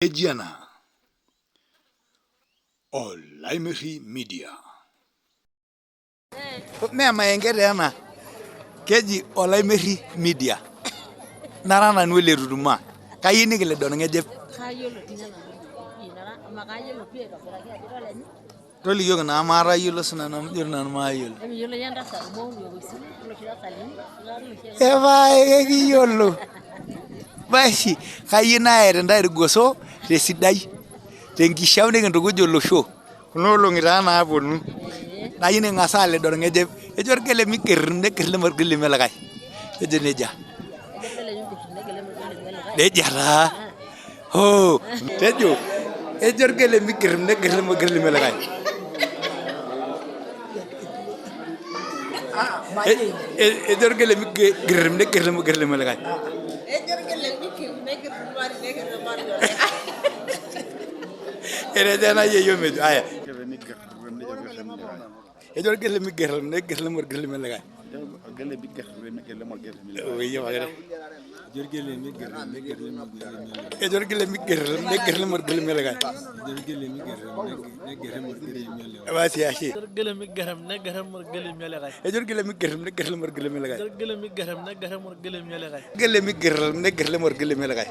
Eji ena Olaimeri Media. Mee maenge taa ena, keji Olaimeri Media. Nara nanu ole Tutuma. Kayieu nikilid orng'ejep. Tolikioki naa maatayiolo sinanu amu ijo nanu maayiolo. Epae kekiyiolo. Basi kayieu naet intae irgoso tesidai tenkishia nikintukuj olosho kuna olong'i taa naaponu. Nayieu niking'as aalid orng'ejep. Ejo orgelemi girr negirr orgelemi olikae. Nejo nejia. Nejia taa. Hoo, tejo ejo orgelemi girr negirr orgelemi olikae. Ejo orgelemi girr negirr orgelemi olikae. Ejo orgelemi girr negirr olikae. Etejo ena yeyio mejo. Aya. Ejo orgelemi girr negirr orgelemi olikae. Ejo orgelemi girr negirr orgelemi olikae. Basi ashe. Ejo orgelemi girr negirr orgelemi olikae. Ejo orgelemi girr negirr orgelemi olikae. Ejo orgelemi girr negirr orgelemi olikae. Orgelemi girr negirr orgelemi olikae.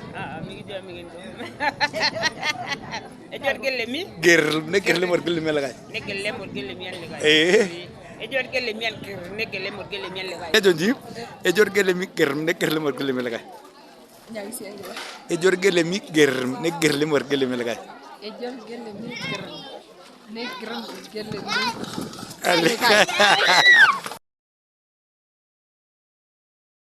Ejo orgelemi Girr negirr orgelemi olikae. negilem orgelemi olikae. Ee. Ejo orgelemi girr negilem orgelemi olikae. Ejo nji, ejo orgelemi girr negirr orgelemi olikae. Ejo orgelemi girr negirr orgelemi olikae. Ejo orgelemi girr negirr orgelemi Olikae.